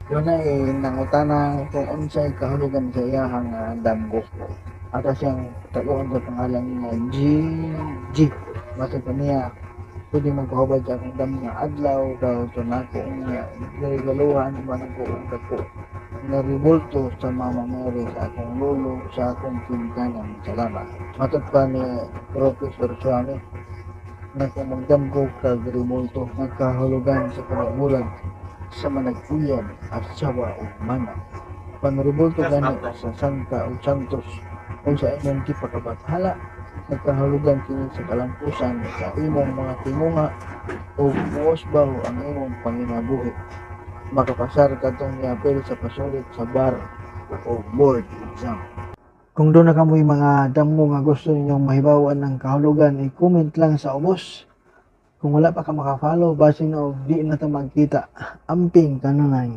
Dunay nangutana kung unsay kahulugan sa iyahang damgo. Ato siyang taguon sa pangalan nga GG. Matod pa niya, pwede magpahubad sa akong dam nga adlaw daw to nako nga regaluhan man ako og dako nga rebulto sa Mama Mary sa akong lolo sa akong ginikanan. Salamat. Matod pa ni Professor Suami na kung magdamgo kag rebulto, nagkahulugan sa panagbulag sa manag-uyab, asawa ug mana. Pangrebulto gani sa santa ug santos o sa imong gipakabathala, nagkahulugan kini sa kalampusan sa imong mga tinguha ug muusbaw ang imong panginabuhi. Makapasar kadtong niapil sa pasulit sa bar o board exam. Kung duna kamoy mga damgo nga gusto ninyong mahibaw-an ang kahulugan, i-comment lang sa ubos. Kung wala pa ka maka-follow, basin og di na ta magkita. Amping kanunay.